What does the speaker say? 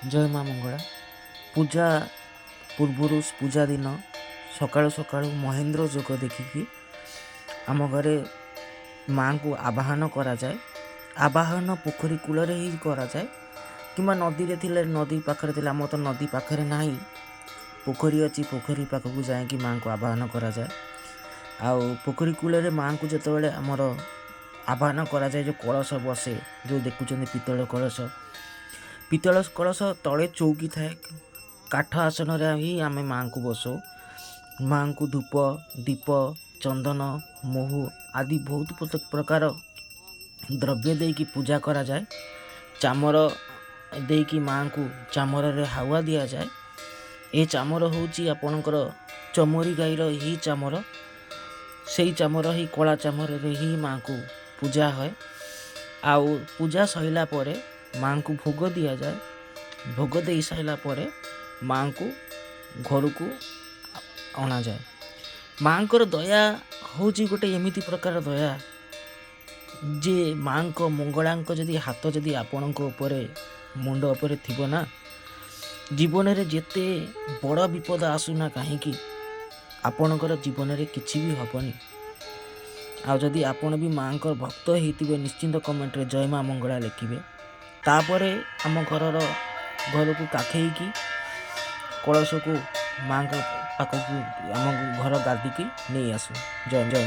ଜୟ ମା ମଙ୍ଗଳା। ପୂଜା ପୂର୍ବରୁ, ପୂଜା ଦିନ ସକାଳୁ ସକାଳୁ ମହେନ୍ଦ୍ର ଯୋଗ ଦେଖିକି ଆମ ଘରେ ମାଆଙ୍କୁ ଆବାହନ କରାଯାଏ। ଆବାହନ ପୋଖରୀ କୂଳରେ ହିଁ କରାଯାଏ କିମ୍ବା ନଦୀରେ ଥିଲେ, ନଦୀ ପାଖରେ ଥିଲେ। ଆମର ତ ନଦୀ ପାଖରେ ନାହିଁ, ପୋଖରୀ ଅଛି। ପୋଖରୀ ପାଖକୁ ଯାଇକି ମାଆଙ୍କୁ ଆବାହନ କରାଯାଏ। ଆଉ ପୋଖରୀ କୂଳରେ ମାଆଙ୍କୁ ଯେତେବେଳେ ଆମର ଆବାହନ କରାଯାଏ, ଯେଉଁ କଳସ ବସେ, ଯେଉଁ ଦେଖୁଛନ୍ତି ପିତ୍ତଳ କଳସ, ପିତ୍ତଳ କଳସ ତଳେ ଚୌକି ଥାଏ, କାଠ ଆସନରେ ହିଁ ଆମେ ମାଆଙ୍କୁ ବସଉ। ମାଆଙ୍କୁ ଧୂପ, ଦୀପ, ଚନ୍ଦନ, ମହୁ ଆଦି ବହୁତ ପ୍ରକାର ଦ୍ରବ୍ୟ ଦେଇକି ପୂଜା କରାଯାଏ। ଚାମର ଦେଇକି ମାଆଙ୍କୁ ଚାମରରେ ହାୱା ଦିଆଯାଏ। ଏ ଚାମର ହେଉଛି ଆପଣଙ୍କର ଚମରି ଗାଈର ହିଁ ଚାମର। ସେଇ ଚାମର ହିଁ, କଳା ଚାମରରେ ହିଁ ମାଆଙ୍କୁ ପୂଜା ହୁଏ। ଆଉ ପୂଜା ସରିଲା ପରେ ମାଆଙ୍କୁ ଭୋଗ ଦିଆଯାଏ। ଭୋଗ ଦେଇ ସାରିଲା ପରେ ମାଆଙ୍କୁ ଘରକୁ ଅଣାଯାଏ। ମାଆଙ୍କର ଦୟା ହେଉଛି ଗୋଟେ ଏମିତି ପ୍ରକାର ଦୟା ଯେ ମାଆଙ୍କ, ମଙ୍ଗଳାଙ୍କ ଯଦି ହାତ ଯଦି ଆପଣଙ୍କ ଉପରେ, ମୁଣ୍ଡ ଉପରେ ଥିବ ନା, ଜୀବନରେ ଯେତେ ବଡ଼ ବିପଦ ଆସୁନା କାହିଁକି, ଆପଣଙ୍କର ଜୀବନରେ କିଛି ବି ହେବନି। ଆଉ ଯଦି ଆପଣ ବି ମାଆଙ୍କର ଭକ୍ତ ହେଇଥିବେ, ନିଶ୍ଚିନ୍ତ କମେଣ୍ଟରେ ଜୟ ମା ମଙ୍ଗଳା ଲେଖିବେ। ତାପରେ ଆମ ଘରର ଘରକୁ କାଖେଇକି କଳସକୁ ମାଆଙ୍କ ପାଖକୁ, ଆମ ଘର ଗାଦିକି ନେଇ ଆସୁ। ଜୟ ଜୟ।